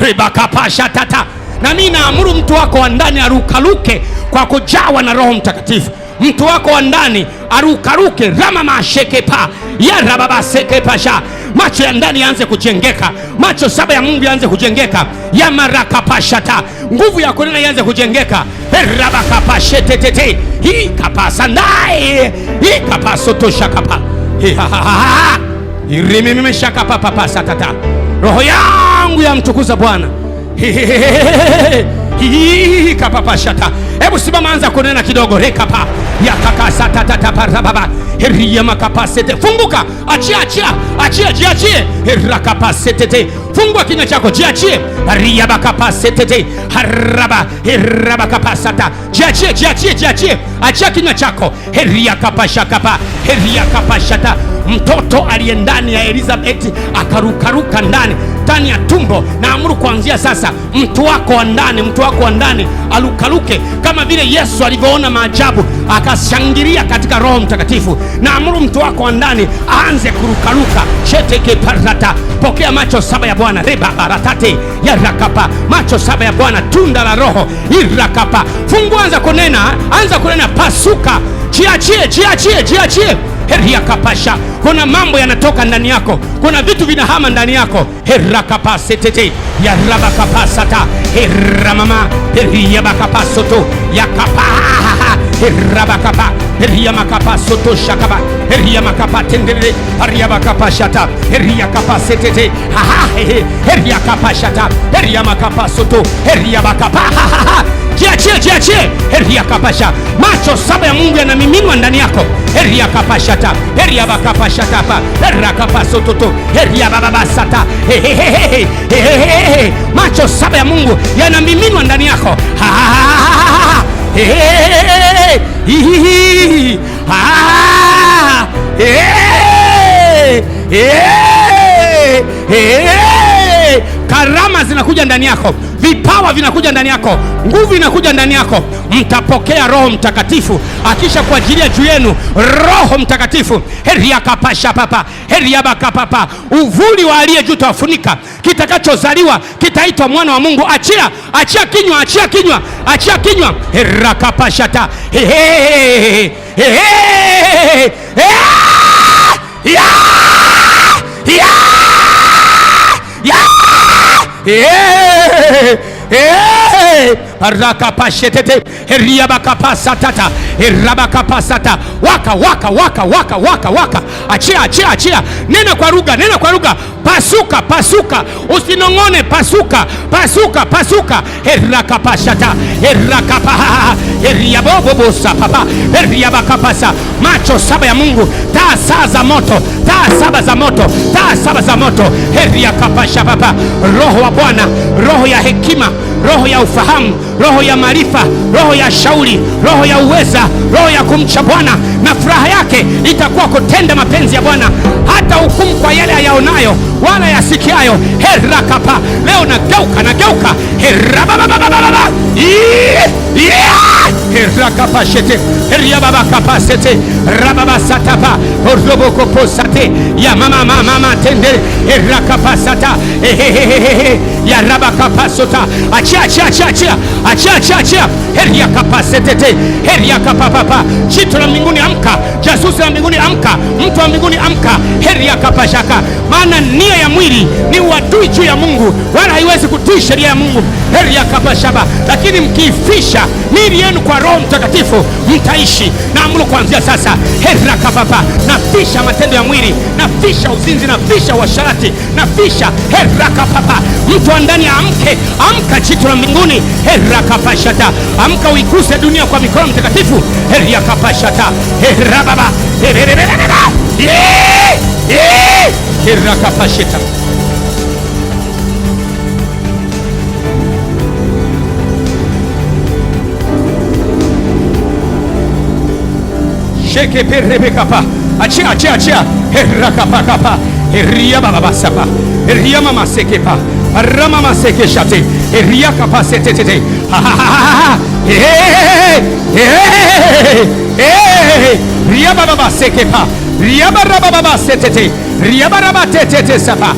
Ribakapasha tata. Na mimi naamuru mtu wako wa ndani arukaruke kwa kujawa na Roho Mtakatifu. Mtu wako wa ndani arukaruke, rama mashekepa ya rababa sekepasha. Macho ya ndani yaanze kujengeka, macho saba ya Mungu yaanze kujengeka, ya marakapashata, nguvu ya kunena ianze kujengeka, rabakapashetetete hii kapasandai hii kapasotoshakapa irimimimeshakapapapasatata. Roho yangu yamtukuza Bwana. Kapapashata. Hebu simama, anza kunena kidogo. Rekapa yakakasatatatababa heriyamakapasete. Funguka, achia, achia, achia, jiachie. Herakapasetete. Fungua kinywa chako, jiachie. Riyabakapasetete haraba herabakapasata. Jiachie, jiachie, jiachie, achia kinywa chako. Heriyakapashakapa heriyakapashata. Mtoto aliye ndani ya Elizabeth akarukaruka ndani ndani ya tumbo. Naamuru kuanzia sasa, mtu wako wa ndani, mtu wako wa ndani alukaruke kama vile Yesu alivyoona maajabu akashangilia katika Roho Mtakatifu. Naamuru mtu wako wa ndani aanze kurukaruka. Sheteke parata. Pokea macho saba ya Bwana, reba baratate ya rakapa, macho saba ya Bwana, tunda la Roho irakapa. Fungu, anza kunena, anza kunena, pasuka, jiachie, jiachie, jiachie. Heriakapasha. Kuna mambo yanatoka ndani yako, kuna vitu vinahama ndani yako. Herakapasetete yarabakapasata heramama heriyabakapasoto yakapa herabakapa heriyamakapa shakaba heriyamakapa tendere hariyabakapashata heriyakapasetete heriyakapashata heriyamakapasoto heriyabakapa. Jiachie, jiachie. Heriakapasha. Macho saba ya Mungu yanamiminwa ndani yako. Heriakapashata heriabakapashatapa herakapasototo heriabababasata. Macho saba ya Mungu yanamiminwa ndani yako. Karama zinakuja ndani yako, vipawa vinakuja ndani yako, nguvu inakuja ndani yako. Mtapokea Roho Mtakatifu akisha kuajilia juu yenu Roho Mtakatifu. Heriakapasha papa heriabakapapa. Uvuli wa aliye juu utawafunika. Kitakachozaliwa kitaitwa mwana wa Mungu. Achia, achia kinywa, achia kinywa, achia kinywa. Herakapashata rakapashetete heriabakapasatata herabakapasata. Waka waka waka waka waka waka. Achia, achia, achia. Nena kwa lugha, nena kwa lugha. Pasuka, pasuka, usinong'one. Pasuka, pasuka, pasuka. Herakapashata herakapa heriabobobosa papa heriabakapasa. Macho saba ya Mungu, taa saa za moto, taa saba za moto, taa saba za moto. Heriakapasha papa. Roho wa Bwana, roho ya hekima, roho ya ufahamu, roho ya maarifa, roho ya shauri, roho ya uweza, roho ya kumcha Bwana, na furaha yake itakuwa kutenda mapenzi ya Bwana. Hata hukumu kwa yale ayaonayo wala yasikiayo. Herakapa. Leo nageuka, nageuka. Herabababababa herakapashete heriababakapasete rababasatapa orobokoposate ya mama mama tendere herakapasata ehehehehe ya rabakapasota. Achia, achia, achia, achia, achia, achia, achia. Heriakapasetete heriakapapapa. Jicho la mbinguni amka, jasusi la mbinguni amka, mtu wa mbinguni amka. Heriakapashaka. Maana nia ya mwili ni uadui juu ya Mungu, wala haiwezi kutii sheria ya Mungu. Heriakapashaba. Lakini mkiifisha miili yenu kwa Roho Mtakatifu mtaishi. Naamuru kuanzia sasa, herakapapa, nafisha matendo ya mwili, nafisha uzinzi, nafisha uasherati, nafisha herakapapa. Mtu wa ndani amke, amka, jicho la mbinguni. Herakapashata. Amka uiguse dunia kwa mikono mtakatifu. Heriakapashata herababa herakapasheta. Sheke perebekapa. Achia, achia, achia. Herakapakapa heriabababasapa heriamamasekepa ramamasekeshate heriakapasetetete. Riabababasekepa riabarababasetete riabarabatetete sapa.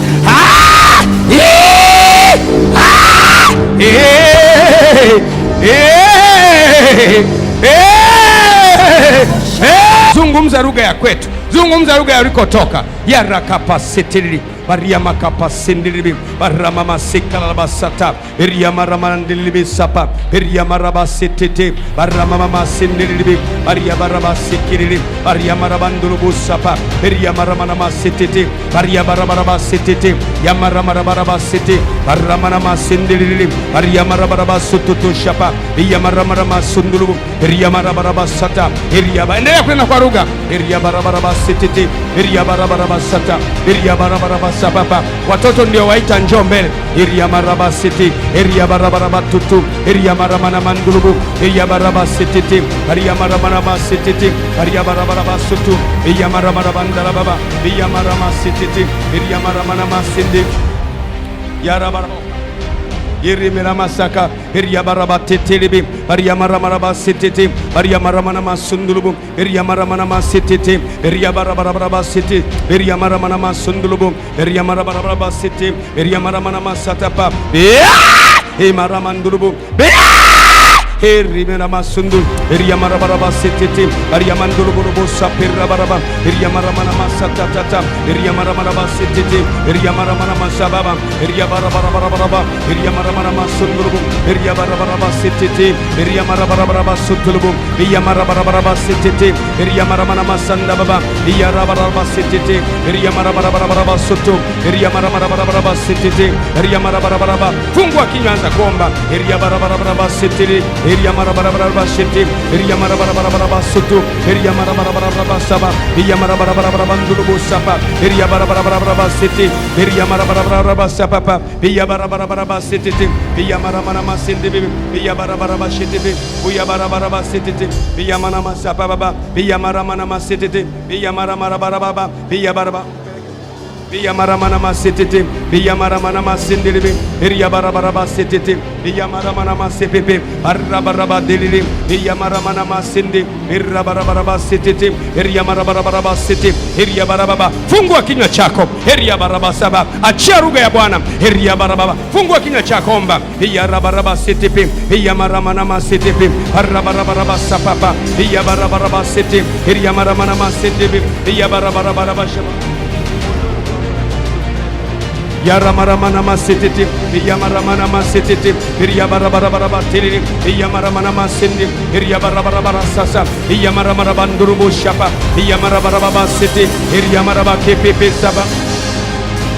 Zungumza lugha ya kwetu, zungumza lugha ya ulikotoka. Yarakapasitili bariamakapasindilibi baramamasikalalasata eriamaramanandilibi sapa eriamarabasititi baramamamasindilibi bariabarabasikilili bariamarabandulubusapa eriamaramanamasititi bariabarabarabasititi yamaramarabarabasiti baramanamasindilili bariamarabarabasututushapa iyamaramaramasundurubu eriamarabarabasata eriaba. Endelea kwenda kwa lugha. Eriabarabarabasititi eriabarabarabasata eriabarabarabasapapa. Watoto ndio waita njoo mbele. Eriamarabasiti eriabarabarabatutu eriamaramanamandulubu eriabarabasititi eriamaramanabasititi eriabarabarabasutu eyamaramarabandalababa eyamaramasititi eriamaramanabasindi yarabara Yerimiramasaka, Eriabarabatetelibi, Ariamaramarabasititi, Ariamaramanamasundurubu, Eriamaramanabasititi, Eriabarabarabasiti, Eriamaramanamasundurubu, Eriamarabarabasiti, Eriamaramanabasatapa, Emaramandurubu, Erimeramasundu, Eriamarabarabasititi, Ariamanduluburubu sapirabaraba, Eriamaramanamasatatata, Eriamaramarabasititi, Eriamaramanabasababa, Eriabarabarabaraba, Eriamaramanamasundurubu, Eriabarabarabasititi, Eriamarabarabasutulubu, Eriamarabarabasititi, Eriamaramanabasandababa, Eriarabarabasititi, Eriamarabarabasutu, Eriamarabarabasititi, Eriamarabaraba. Fungua kinywa, anza kuomba. Eriabarabarabasitiri, Eriamarabarabasiti, Eriamarabarabasutu, Eriamarabarabasaba, Eriamarabarabandulubusapa, Eriabarabarabasiti, Eriamarabarabasapapa, Eriabarabarabasititi, Eriamaramanamasindibi, Eriabarabarabashitibi, Uyabarabarabasititi, Eriamanamasapababa, Eriamaramanabasititi, Eriamaramarababa, Eriabaraba Biyamaramanamasetete, Biyamaramanamasendelebe, Eriyabarabarabasete, Biyamaramanamasepepe, Arabarabadelele, Biyamaramanamasende, Erabarabarabasete, Eriyamarabarabasete, Eriyabarababa. Fungua kinywa chako, Eriyabarabasaba, achia lugha ya Bwana, Eriyabarababa. Fungua kinywa chako, omba, Biyarabarabasete, Biyamaramanamasetepe, Arabarabarabasapapa, Biyabarabarabasete, Eriyamaramanamasetepe, Biyabarabarabashaba. Yaramaramanamasetete, Yamaramanamasetete, Yabarabarabarabatiri, Yamaramanamasendi, Yabarabarabarasasa, Yamaramarabandurubusapa, Yamarabarabasete, Yamarabakepepesaba.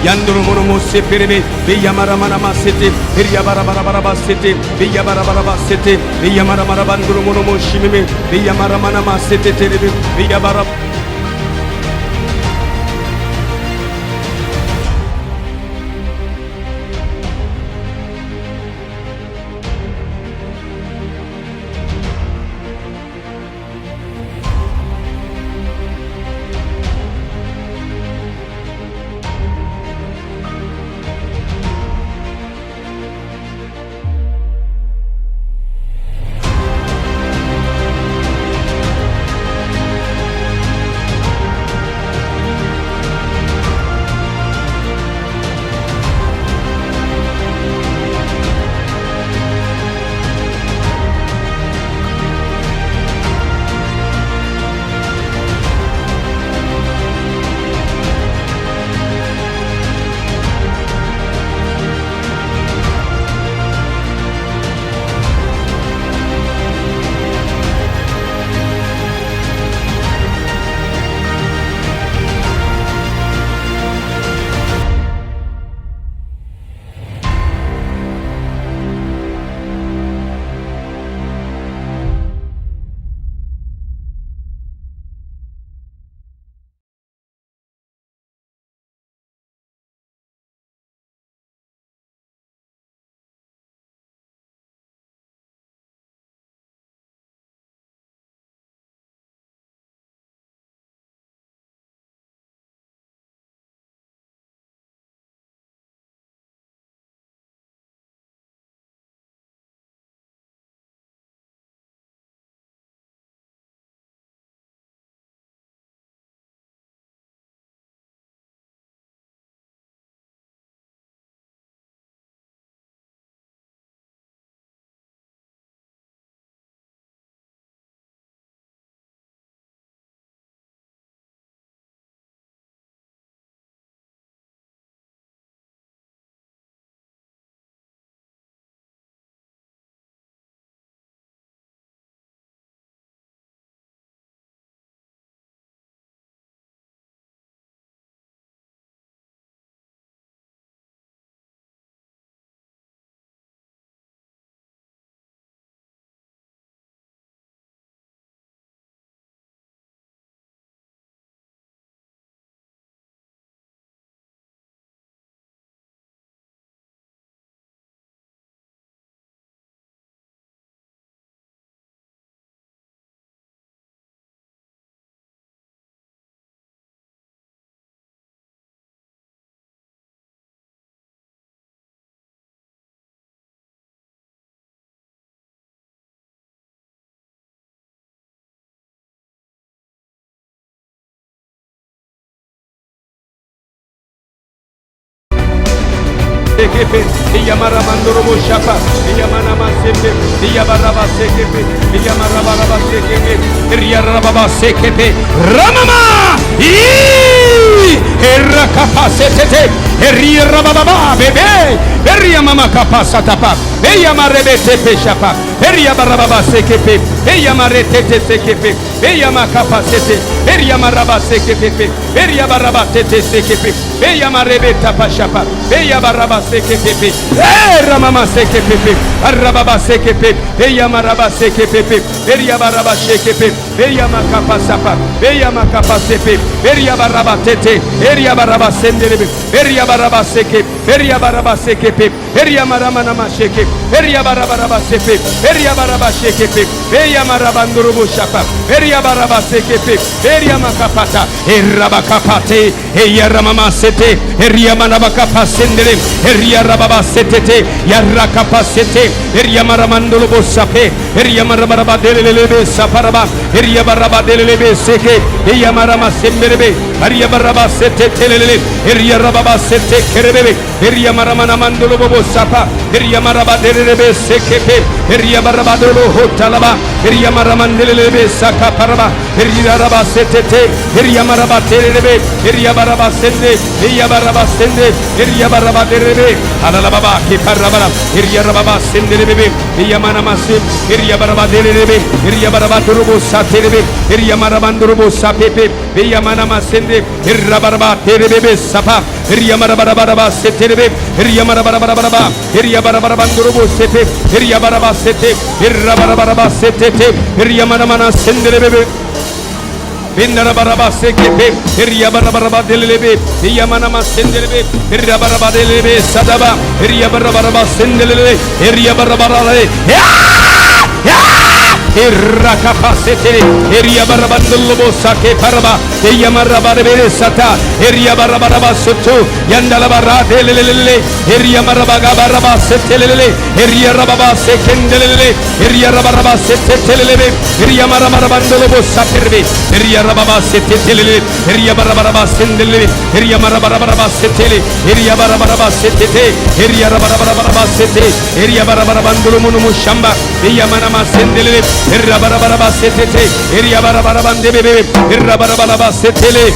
Yandurumurumusipiribi, Yamaramanamasetete, Yabarabarabasete, Yabarabarabasete, Yamaramarabandurumurumushimimi, Yamaramanamasetete, Yabara. sekepe, Yamaramandurubu shapa, Yamanama sepe, Yabaraba sekepe, Yamarabaraba sekepe, Yarababa sekepe, Ramama! Errakapasete, Errababa, bebe, Eriamama kapasatapa, Eyamarebete peshapa, Eriabarababa sekepe, Eyamaretete sekepe, Eyamakapasete, Eriamaraba sekepe, Eriabaraba tete sekepe, Eyamarebeta pashapa, Eyabaraba sekepe, Eramama sekepe, Arababa sekepe, Eyamaraba sekepe, Eriabaraba shekepe, Eyamakapasapa, Eyamakapasepe, Eriabaraba tete, Eriabaraba sendelebe, Eriabaraba seke, Eriabaraba sekepe, Eriamaramanama sheke, Eriabarabaraba sepe, Eriabaraba shekepe, Eyamarabandurubu shapa, Eriabaraba sekepe, Eriamakapata, Erabakapate, Eyaramama sete, Eriamanabakapa sendele, Eriarababa setete, Yarakapa sete, Eriamaramandulubu sape, Eriamarabaraba delelebe saparaba, Eriabaraba delelebe seke, Eyamarama semberebe, Ariabaraba sete telelele, Eriarababa sete kerebebe, Eriamaramanamandulubu sapa, Eriamaraba delelebe sekepe, Eriabaraba dolo hotalaba, Eriamaramandelelebe sakaparaba, Eriaraba setete, Eriamaraba telelebe, Eriabaraba sende, Eriabaraba sende, Eriabaraba delelebe, Alalababa keparabara, Eriarababa sendelebebe, Eriamanamase, Eriabaraba delelebe, Eriabaraba durubu satelebe, Eriamarabandurubu sapepe, Eriamanama sende, Erabaraba telebebe sapa, Eriamarabarabaraba setelebe, Eriamarabarabaraba, Eriabarabarandurubu sepe, Eriabaraba sete, Erabarabaraba setete, Eriamanamana sendelebebe, Bindarabaraba sekepe, Eriabarabaraba delelebe, Yamanama sendelebe, Erabaraba delelebe sadaba, Eriabarabaraba sendelele, Eriabarabarale, Irrakapasete, Eriabarabandulubo sake paraba, Eyamarabarabere sata, Eriabarabaraba soto, Yandalabara delelele, Eriamarabagabaraba setelele, Eriarababa sekendelele, Eriarabaraba setetelele, Eriamarabarabandulubo saperbe, Eriarababa setetelele, Eriabarabaraba sendelele, Eriamarabaraba setele, Eriabarabaraba setete, Eriarabarabaraba sete, Eriabarabarabandulumu shamba, Eyamanama sendelele, Erabarabaraba setete, Eriabarabarabandebebe, Erabarabaraba setele,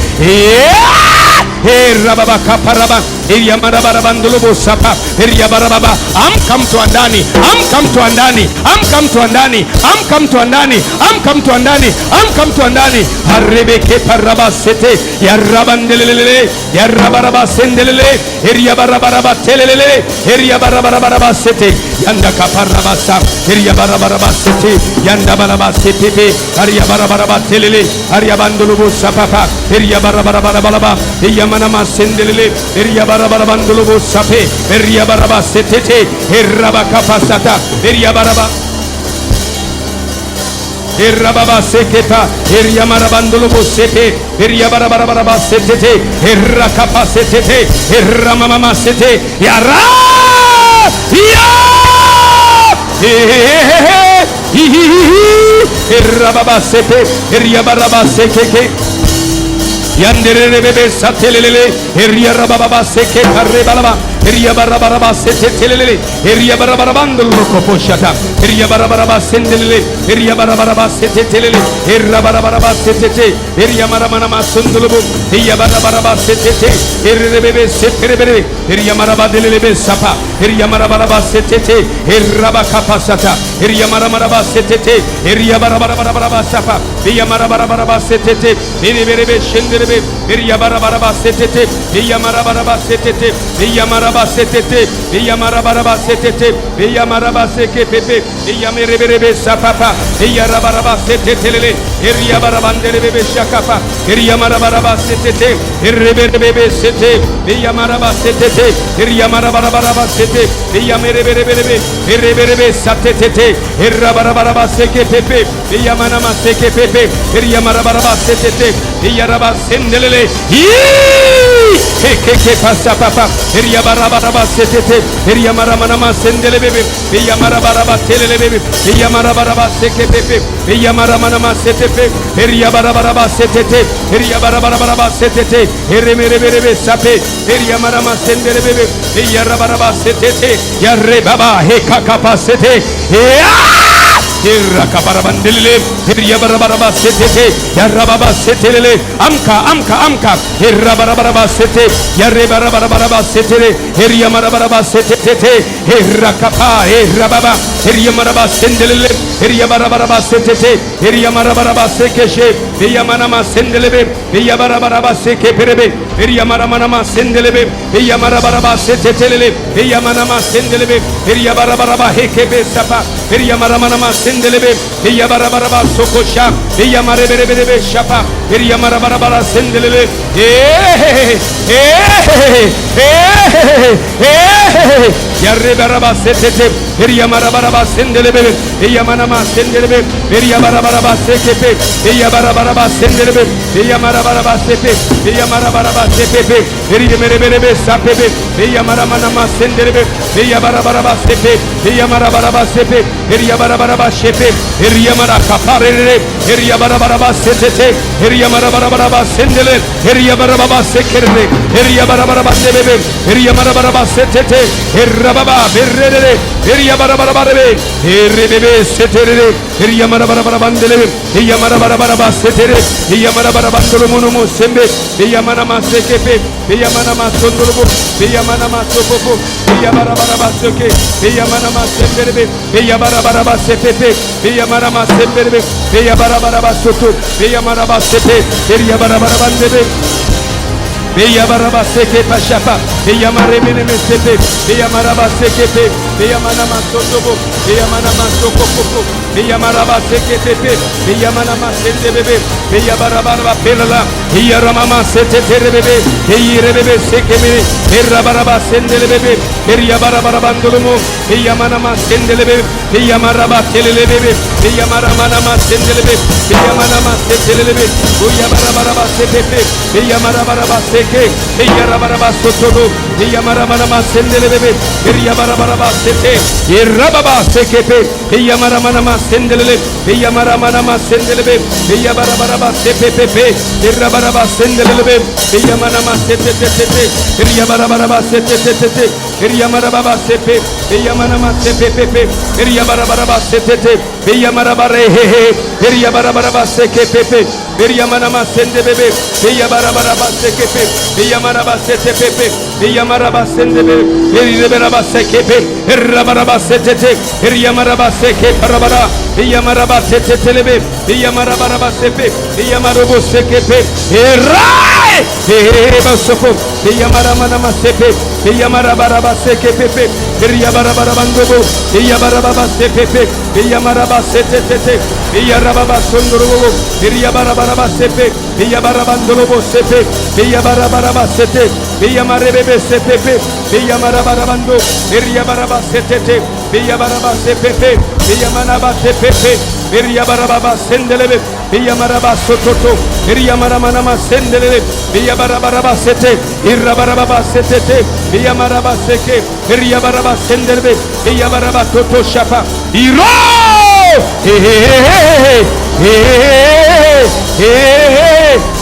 Erababa kaparaba, Eriamarabarabandulobo sapa, Eriabarababa. Amka mtu wa ndani, amka mtu wa ndani, amka mtu wa ndani, amka mtu wa ndani, amka mtu wa ndani, amka mtu wa ndani. Harebeke paraba sete, yarabandelelele, yarabaraba sendelele, Eriabarabaraba telelele, Eriabarabarabaraba sete, yanda kaparaba sa, Eriabarabaraba sete, yanda baraba sepepe, Ariabarabaraba telele, Ariabandulubu sapapa, Eriabarabarabaraba, Eyamanama sendelele, Eriabarabarabandulubu sape, Eriabaraba setete, Erabakapasata, Eriabaraba Erababa sekepa, Eriamarabandulubu sepe, Eriabarabarabaraba setete, Erakapa setete, Eramamama sete, Yara! Ya! Hehehehe! Hihihihi! Erababa sepe, Eriabaraba sekeke, Yanderebebe satelelele, Eriarababa seke parebalaba, Eriabarabaraba setetelelele, Eriabarabarabandulukoposhata, Eriabarabaraba sendelele, Eriabarabaraba setetelele, Erabarabaraba setete, Eriamaramanama sundulubu, Eyabarabaraba setete, Erebebe seterebere, Eriamaraba delelebe sapa, Eriamarabaraba setete, Erabakapasata, Eriamaramaraba setete, Eriabarabarabaraba sapa, Eyamarabaraba setete, Ereberebe şenderebe, Eriabarabaraba setete, Eyamarabaraba setete, Eyamaraba setete, Eyamarabaraba setete, Eyamaraba sekepepe, Eyamereberebe sapapa, Eyarabaraba setetelele, Eriabarabandelebebe şakapa, Eriamarabaraba setete, Ereberebebe sete, Eyamaraba setete, Eriamarabaraba sete, Eyamereberebebe, Ereberebe satetete, Erabarabaraba sekepepe, Eyamanama sekepepe, Eriamarabaraba setete, Eyaraba sendelele, sendelele. Hekeke pasa papa. Eriabarabaraba setete. Eriamaramanama sendele bebe. Eyamarabaraba telele bebe. Eyamarabaraba sekepepe. Eyamaramanama setepe. Eriabarabaraba setete. Eriabarabarabaraba setete. Eremereberebe sape. Eriamarama sendele bebe. Eyarabaraba setete. Yarrebaba hekakapa sete. Irakabarabandilile, Iriyabarabaraba setete, Yarababa setelele, amka, amka, amka, Irabarabaraba sete, Yarebarabaraba setele, Iriyamarabaraba setetete, Irakapa, Irababa, Iriyamaraba sendelele, Iriyabarabaraba setete, Iriyamarabaraba sekeshe, Iyamanama sendelebe, Iyabarabaraba sekeperebe, Iriyamaramanama sendelebe, Iyamarabaraba setetelele, Iyamanama sendelebe, Iriyabarabaraba hekebe sapa, Iriyamaramanama sendelebe, Iyabarabaraba sokosha, Iyamareberebebe shapa, Iriyamarabarabara sendelele, Yarrebaraba setete, Iriyamarabaraba sendelebe, Iyamanama sendelebe, Iriyabarabaraba sekepe, Iyabarabaraba sendelebe, Iyamarabaraba sepe, Iyamarabaraba sepepe, Iriyemerebebe sapepe, Iyamaramanama sendelebe, Iyabarabaraba sepe, Iyamarabaraba sepe, Iriyabarabaraba shepe, Iriyamara kaparere, Iriyabarabaraba setete, Iriyamarabaraba sendele, Iriyabarababa sekerere, Iriyabarabaraba sebebe, Iriyamarabaraba setete, Irababa berrere, Iriyabarabarebe, Iribebe seterere, Iriyamarabarabandele, Iyamarabaraba setere, Iyamarabarabandolomunumu sembe, Iyamanama sekepe, Iyamanama sondolobu, Iyamanama sopopo, Iyabarabaraba söke, Iyamanama semberebe, Iyabarabaraba sepepe, Iyamarama semberebe, Iyabarabaraba soto, Iyamaraba sepe, Iriyabarabandebe, Iyabaraba seke pashapa, Iyamaremeneme sepe, Iyamaraba sekepe, Iyamanama sotobo, Iyamanama sokopoko, Iyamaraba seketepe, Iyamanama sendebebe, Iyabarabaraba pelala, Iyaramama seteterebebe, Iyirebebe sekemini, Irabaraba sendelebebe, Iriyabarabandolumu, Iyamanama sendelebe, Iyamaraba telelebebe, Iyamaramanama sendelebe, Iyamanama setelelebe, Uyabarabaraba sepepe, Iyamarabaraba seke, Iyarabaraba sotolu, Iyamaramanama sendelebebe, Iriyabarabaraba sete, Irababa sekepe, Iyamaramanama sendelele, Iyamaramanama sendelebe, Iyabarabaraba sepepepe, Irabaraba sendelelebe, Iyamanama setetetete, Iriyabarabaraba setetetete, Iriyamarababa sepe, Iyamanama sepepepe, Iriyabarabaraba setete, Iyamarabarehehe, Iriyabarabaraba sekepepe, Iriyamanama sendebebe, Iyabarabaraba sekepe, Iyamaraba setepepe, Iyamaraba sendebe, Iriyabaraba sekepe, Irabaraba setete, Iriyamaraba sekeparabara, Iyamaraba setetelebe, Iyamarabaraba sepe, Iyamarobo sekepe, Irai! Ebasoko, Iyamaramanama sepe, Iyamarabaraba sekepepe, Iriyabarabarandobo, Iyabarababa sepepe, Iyamaraba setetete, Iyarababa sondorobo, Iriyabarabaraba sepe, Iyabarabandorobo sepe, Iyabarabaraba sete, Iyamarebebe sepepe, Iyamarabarabando, Iriyabaraba setete, Iyabaraba sepepe, Iyamanaba sepepe, Iriyabarababa sendelebe, Iyamaraba sototo, Iriyamaramanama sendelebe, Iyabarabaraba sete, Irabarababa setete, Iyamaraba seke, Iriyabaraba sendelebe, Iyabaraba toto shapa, Iro!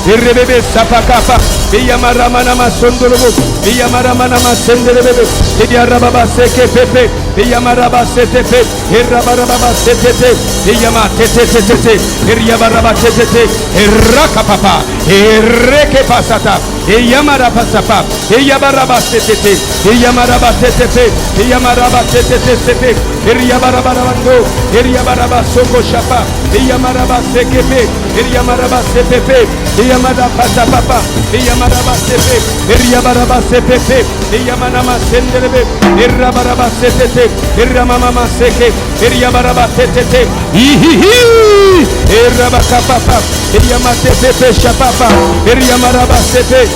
Irebebe sapakapa, Iyamaramanama sondolobo, Iyamaramanama sendelebe, Iyarababa seke pepe, Iyamaraba setepe, Irabarababa setete, Iyama tete, Iriyabaraba tetete, Irakapapa, Ireke pasata, Iyamaraba sapa, Iyabaraba setete, Iyamaraba tetepe, Iyamaraba tetete sepe, Iriyabarabarabando, Iriyabaraba soko shapa, Iyamaraba sekepe, Iriyamaraba sepepe, Iyamada pasapapa, Iyamaraba sepe, Iriyabaraba sepepe, Iyamanama sendelebe, Irabaraba setete, Iramamama seke, Iriyabaraba tetete, Ihihi, Irabakapapa, Iyamatepepe shapapa, Iriyamaraba sepe,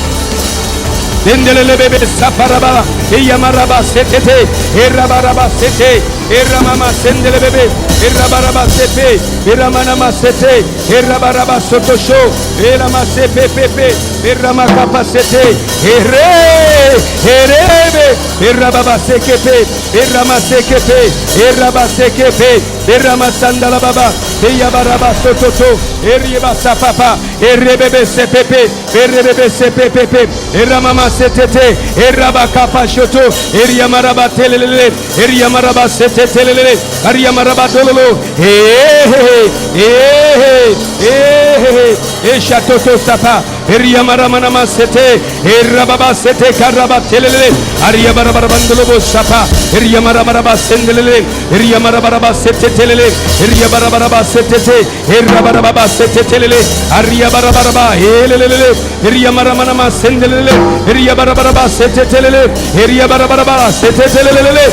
Dendelelebebe saparaba, Iyamaraba setete, Irabaraba sete, Iramama sendelebebe, Erabaraba sepe, eramanama sete, erabaraba sotosho, erama sepe pepe, eramakapa sete, ere, erebe, erababa sekepe, erama sekepe, eraba sekepe, erama sandala baba, eyabaraba sototo, erieba sapapa, erebebe sepepe, erebebe sepepepe, eramama setete, erabakapa shoto, eriamaraba telelele, eriamaraba setetelele, ariamaraba dololo, eh, eh, eh, eshatoto sapa, eriamaramanama sete, erababa sete karaba telelele, ariabarabandolobo sapa, eriamarabaraba sendelele, eriamarabaraba setetelele, eriabarabaraba setete, erabarababa setetelele, ariabarabaraba elelele, eriamaramanama sendelele, eriabarabaraba setetelele, eriabarabaraba setetelele,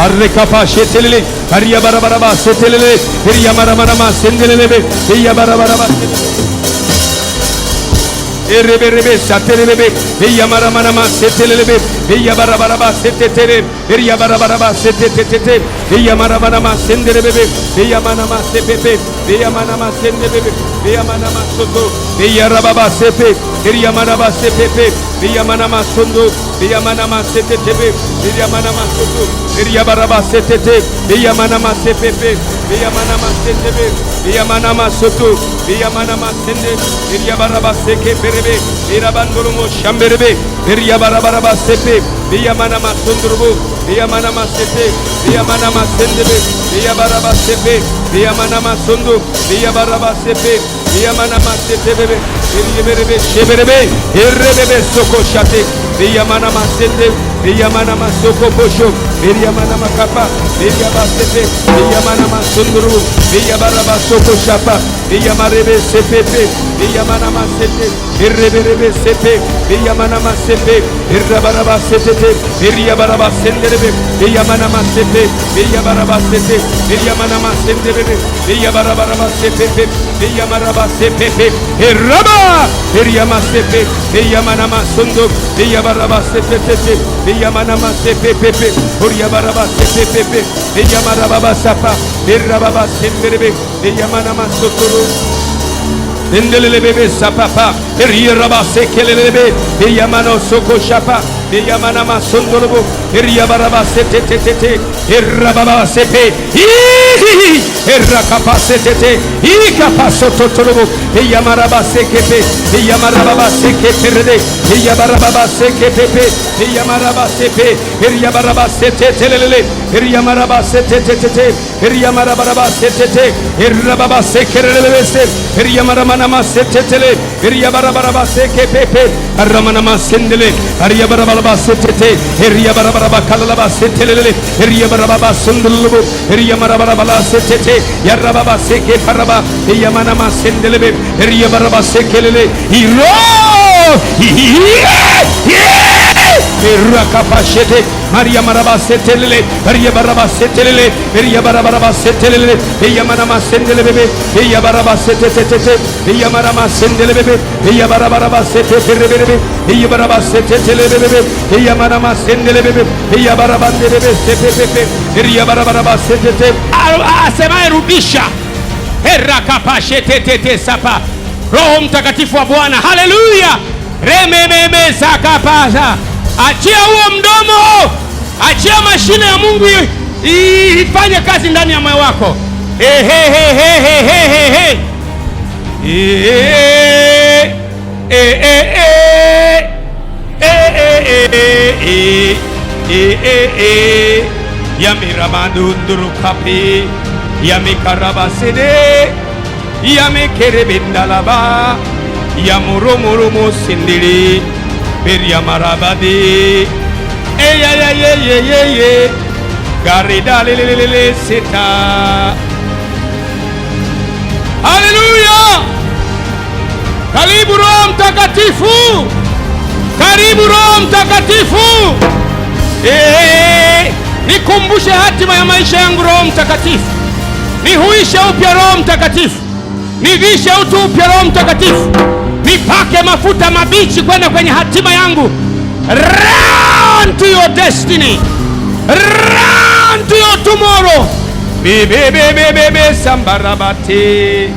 arrekapa shetelele, ariabarabaraba setelele, eriamaramanama sendelele, eriabarabaraba Ereberebe satelelebe, eyamaramanama setelelebe, eyabarabaraba setetele, eyabarabaraba setetetete, eyamaramanama sendelebebe, eyamanama sepepe, eyamanama sendebebe, eyamanama soto, eyarababa sepe, eyamanaba sepepe, eyamanama sondo, eyamanama setetebe, eyamanama soto, eyabaraba setete, eyamanama sepepe, eyamanama setebe, eyamanama soto, eyamanama sende, eyabaraba seke perebe, erabandolomo shamberebe, eriyabarabaraba sepe, eyamanama sondrubu, eyamanama sete, eyamanama sendebe, eyabaraba sepe, eyamanama sondo, eyabaraba sepe, eyamanama setebebe, eriyeberebe şeberebe, errebebe soko şate, eyamanama sende, eyamanama soko posho, eriyamanama kapa, eriyaba sepe, eyamanama sondrubu, eyabaraba soko şapa, eyamarebe sepepe, eyamanama sete, erreberebe sepe, eyamanama sepe, errabaraba setete, eriyabaraba senderebe, eyamanama sepe, eyabaraba sete, eriyamanama sendebebe, eyabarabaraba sepepe, eyamaraba sepepe, erraba, eriyama sepe, eyamanama sondo, eyabaraba setetete, eyamanama sepepepe, oryabaraba sepepepe, eyamarababa sapa, errababa senderebe, eyamanama sotoro, Endelelebebe sapapa, eriyaraba sekelelebe, eyamano soko shapa, eyamanama sondolobo, eriyabaraba setetetete, errababa sepe, ihihi, errakapa setete, ikapa sototolobo, eyamaraba sekepe, eyamarababa sekeperede, eyabarababa sekepepe, eyamaraba sepe, eriyabaraba setetelelele, eriyamaraba setetetete, eriyamarabaraba setete, errababa sekerelelese, eriyamaramanama setetele, eriyabarabaraba sekepepe, arramanama sendele, ariyabarabaraba setete, eriyabarabaraba kalalaba setelelele, eriyabarababa sundulubu, eriyamarabarabala setete, yarrababa seke paraba, eyamanama sendelebe, eriyabaraba sekelele, iro, Rakapashete, Maria Maraba setelele, Maria Baraba setelele, Maria Barabaraba setelele, Eyamanama sendele bebe, Eyabaraba setetete, Eyamarama sendele bebe, Eyabarabaraba setetere, Eyabaraba setetele bebe, Eyamanama sendele bebe, Eyabarabande bebe sepepepe, Eyabarabaraba setete. Asemaye rudisha. Herakapashetetete sapa. Roho Mtakatifu wa Bwana, haleluya! Remememe sakapasa. Achia huo mdomo, achia mashine ya Mungu ifanye kazi ndani ya moyo wako. Ehehehehehehe. Eh, eh, eh, eh. Eh, eh, eh, eh, eh, eh, eh. Yamiramandunduru kapi, yamikarabasede, yamikerebindalaba, yamurumurumu sindili, beryamarabadi, eyayayeyeyeye, garidalelelele seta. Haleluya! Karibu Roho Mtakatifu, karibu Roho Mtakatifu. Eh, nikumbushe hatima ya maisha yangu Roho Mtakatifu, nihuishe upya Roho Mtakatifu, nivishe utu upya Roho Mtakatifu, nipake mafuta mabichi kwenda kwenye hatima yangu. Run to your destiny, run to your tomorrow. Bebebebebe sambarabate.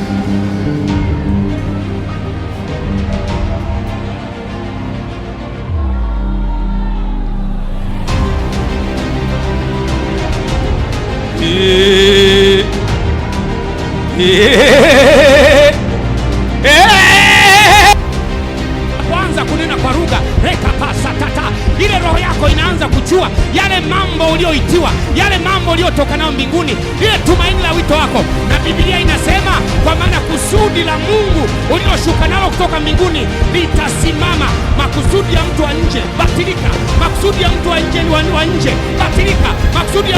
Kwanza kunena kwa lugha rekapasatata, ile roho yako inaanza kujua yale mambo ulioitiwa, yale mambo uliotoka nayo mbinguni, ile tumaini la wito wako. Na Biblia inasema kwa maana kusudi la Mungu ulioshuka nalo kutoka mbinguni litasimama. Makusudi ya mtu wa nje batilika, makusudi ya mtu wa nje wa nje batilika, makusudi ya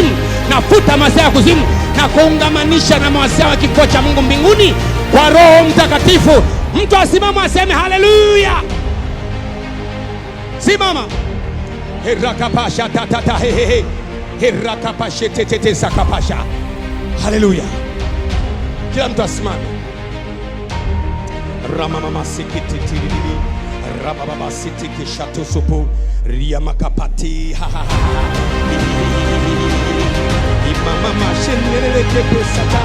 nafuta masaa ya kuzimu na kuungamanisha na mawasia wa kifo cha Mungu mbinguni kwa Roho Mtakatifu. Mtu asimama aseme haleluya. Simama. Herakapasha tatata hehehe herakapashe tetete zakapasha. Haleluya! Kila mtu asimame. Ramamamasikititiriri rabababasitikishatusupu riamakapati imamamashenelelekepesata.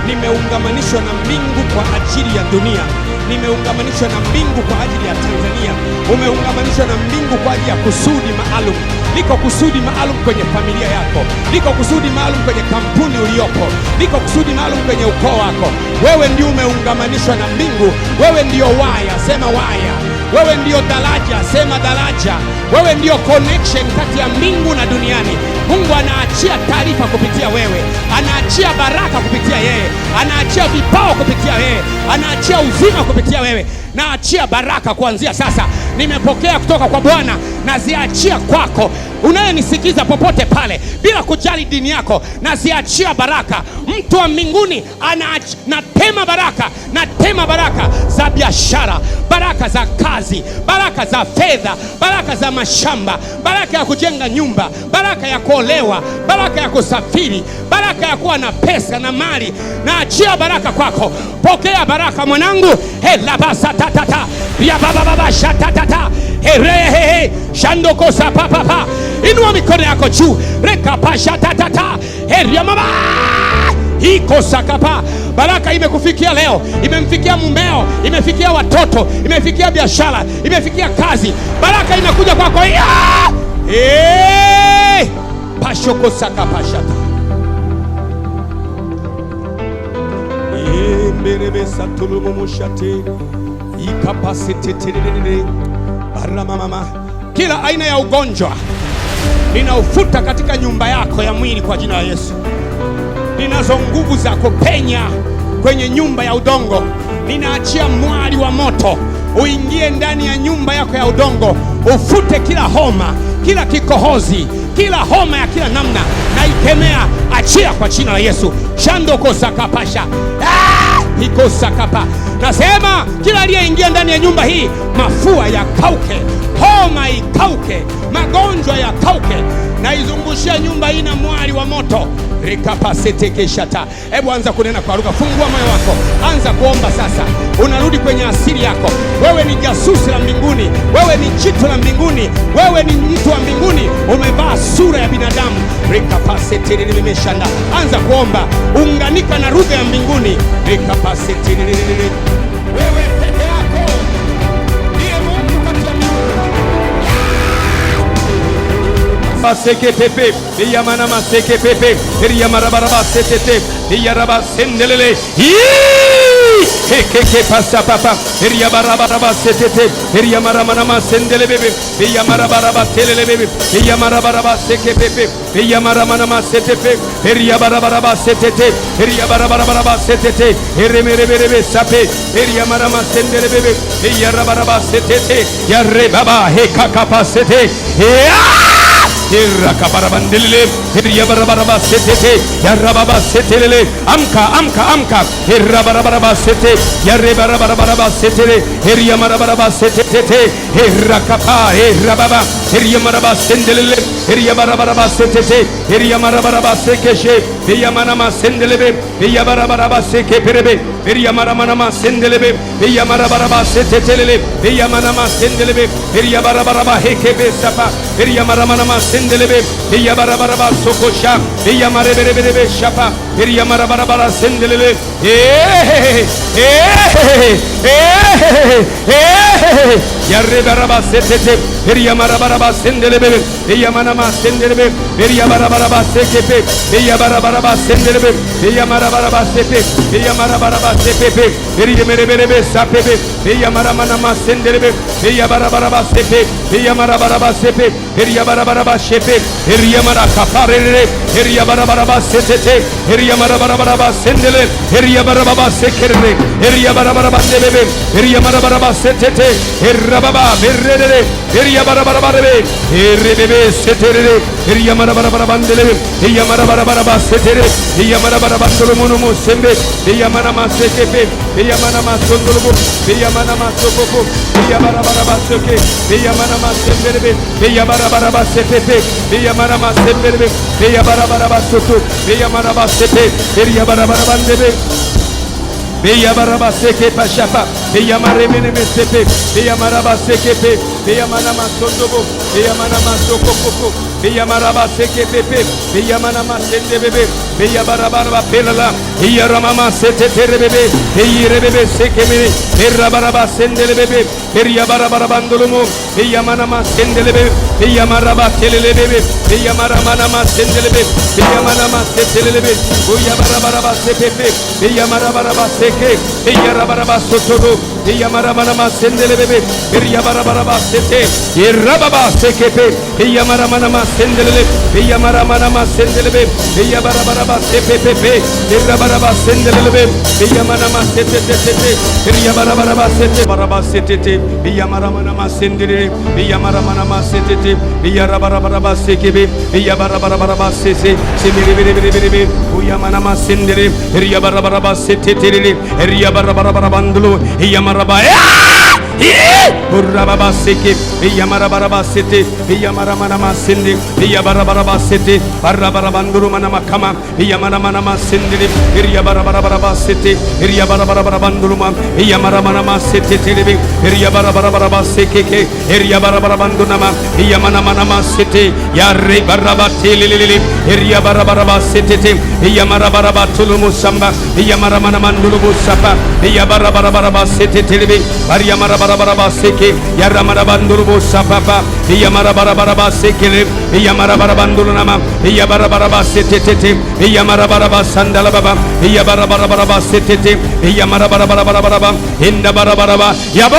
Nimeungamanishwa na mbingu kwa ajili ya dunia, nimeungamanishwa na mbingu kwa ajili ya Tanzania, umeungamanishwa na mbingu kwa ajili ya kusudi maalum. Liko kusudi maalum kwenye familia yako, liko kusudi maalum kwenye kampuni uliopo, liko kusudi maalum kwenye ukoo wako. Wewe ndio umeungamanishwa na mbingu, wewe ndio waya, sema waya. Wewe ndio daraja, sema daraja. Wewe ndio connection kati ya mbingu na duniani. Mungu anaachia taarifa kupitia wewe, anaachia baraka kupitia yeye, anaachia vipawa kupitia wewe, anaachia uzima kupitia wewe. Naachia baraka kuanzia sasa. Nimepokea kutoka kwa Bwana, naziachia kwako unayenisikiza popote pale, bila kujali dini yako, naziachia baraka. Mtu wa mbinguni natema baraka, natema baraka za biashara, baraka za kazi, baraka za fedha, baraka za mashamba, baraka ya kujenga nyumba, baraka ya kuolewa, baraka ya kusafiri, baraka ya kuwa na pesa na mali. Naachia baraka kwako. Pokea baraka mwanangu. Helabasa tatata riabababashatatata herehehe shandokosa papapa. Inua mikono yako juu rekapashatatata heriamama ikosakapa. Baraka imekufikia leo, imemfikia mumeo, imefikia watoto, imefikia biashara, imefikia kazi. Baraka inakuja kwako. Hey! Pashokosakapashata emberebesatulumumushate ikapasiteterere baramamama. Kila aina ya ugonjwa ninaufuta katika nyumba yako ya mwili kwa jina la Yesu. Ninazo nguvu za kupenya kwenye nyumba ya udongo. Ninaachia mwali wa moto uingie ndani ya nyumba yako ya udongo, ufute kila homa, kila kikohozi, kila homa ya kila namna, naikemea, achia kwa jina la Yesu. Shandokosakapasha ikosakapa. Nasema kila aliyeingia ndani ya nyumba hii, mafua yakauke, homa ikauke, magonjwa yakauke. Naizungushia nyumba hii na mwali wa moto rikapasetekeshata. Hebu anza kunena kwa lugha, fungua moyo wako, anza kuomba sasa. Unarudi kwenye asili yako. Wewe ni jasusi la mbinguni, wewe ni jitu la mbinguni, wewe ni mtu wa mbinguni, umevaa sura ya binadamu. Rikapasetelemeshanda. Anza kuomba, unganika na lugha ya mbinguni. Rikapasetelelele. Wewe peke yako ndiye Mungu kati ya miungu. Masekepepe, yamana masekepepe, yamarabaraba setete, yaraba sendelele. Hekeke pasa papa, yabarabaraba setete, yamaramanama sendele bebe, yamarabaraba telele bebe, yamarabaraba sekepepe, yamaramanama setepe, yabarabaraba setete, yabarabaraba setete, remereberebe sape, yamarama sendele bebe, yarabaraba setete, yarebaba hekakapa sete. Irakabarabandilile, Irabarabaraba setete, Yarababa setelele, amka amka amka, Irabarabaraba sete, Yarebarabaraba setele, Iryamarabaraba setetete, Irakapa, Irababa, Iryamaraba sendelele, Iryabarabaraba setete, Iryamarabaraba sekeshe, Yamanama sendelebe, Yabarabaraba sekeperebe, Yamaramanama sendelebe, Yamarabaraba setetelele, Yamanama sendelebe, Yabarabaraba hekebe sapa, Yamaramanama sendelebe, Yabarabaraba sokosha, Yamareberebe shapa, Yamarabarabara sendelele, Yarrebaraba setete, Yamarabaraba sendelebe, Yamanama sendelebe, Yabarabaraba sekepe, Yabarabaraba sendelebe, Yamarabaraba sepe, Yamarabaraba sepepe, Yemereberebe sapepe, Yamaramanama sendelebe, Yabarabaraba sepe, Yamarabaraba sepe, Yabarabaraba shepe, Yamara kaparere, Yabarabaraba setete, Yamarabaraba sendele, Yabarabaraba sekerere, Yabarabaraba nebebe, Yamarabaraba setete, Rababa, berrere, Yabarabaraba, Rebebe seterere, Yamarabarabandele, Yamarabaraba setere, Yamarabarabandolomunumu sembe, Yamanama sekepe, Yamanama sondolubu, Yamanama sokopo, Yabarabaraba soke, Yamanama semberebe, Yabarabaraba sepepe, Yamanama semberebe, Yabarabaraba soto, Yamanaba sepe, Yabarabarabandebe, Yabaraba seke pashapa, Yamaremene sepe, Yamaraba sekepe, Yamanama sondobo, Yamanama sokopoko, Yamaraba sekepepe, Yamanama sendebebe, Yabarabaraba pelala, Yaramama seteterebebe, Yirebebe sekemene, Rabaraba sendelebebe, Yabarabarabandolumu, Yamanama sendelebe, Yamaraba telelebebe, Yamaramanama sendelebe, Yamanama setelebe, Yabarabaraba sepepe, Yamarabaraba seke, Yarabaraba sotoro, Yamaramanama sendelebebe, Yabarabaraba sete, Yerababa sekepe, Yamaramanama sendelele, Yamaramanama sendelebe, Yabarabaraba sepepepe, Yarabaraba sendelebe, Yamanama setetete, Yabarabaraba sete, Baraba setete, Yamaramanama sendele, Yamaramanama setete, Yarabarabaraba sekebe, Yabarabaraba sese, Semiribiribiribi, Yamanama sendele, Yabarabaraba setetele, Yabarabarabandulu, Yamaraba. Burababa seke, Yamarabaraba sete, Yamaramanama sende, Yabarabaraba sete, Barabarabanduru manamakama, Yamaramanama sendele, Yabarabaraba sete, Yabarabarabanduluma, Yamaramanama sete telebe, Yabarabaraba sekeke, Yabarabarabandunama, Yamanamanama sete, Yare barabatelele, Yabarabaraba setete, Yamarabaraba tulumu samba, Yamaramanamandulubu sapa, Yabarabaraba sete telebe, Yamarabarabaraba seke, Yaramarabandulubu sapapa, Yamarabarabaraba sekele, Yamarabarabandulunama, Yabarabaraba setete, Yamarabaraba sandalababa, Yabarabarabaraba setete, Yamarabarabaraba, Indabarabaraba, Yaba!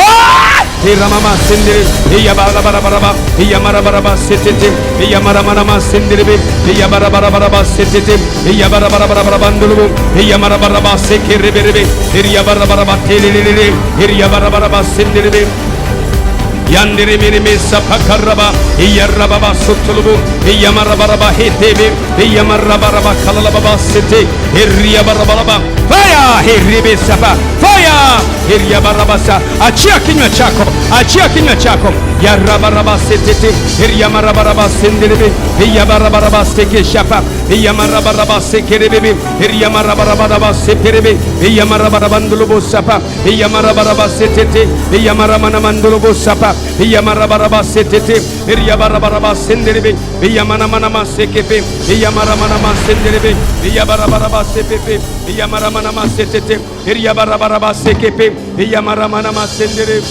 Ramama sendiri, Yabarabaraba, Yamarabaraba setete, Yamaramanama sendiribi, Yabarabarabaraba setete, Yabarabarabarabandulubu, Yamarabaraba sekerebebe, Yabarabaraba telelele, Yabarabaraba sendiribi, Yandiri sapakaraba, Yarababa sotulubu, Yamarabaraba hetebe, Yamarabaraba kalalababa sete, Yabarabaraba, fire, hiribi sapa, fire, Yabarabasa, achia kinywa chako, achia kinywa chako, Yarabaraba setete, Yamarabaraba sendiribi, Yabarabaraba seke shapa, Yamarabaraba sekerebe, Yamarabaraba seperebe, Yamarabarabandulubu sapa, Yamarabaraba setete, Yamaramanamandulubu sapa, Yamarabaraba setete, Yabarabaraba sendiribi, Yamanamanama sekepe, Yamaramanama sendiribi, Yabarabaraba sepepe, Yamaramanama setete, Yabarabaraba sekepe, Yamaramanama sendiribi.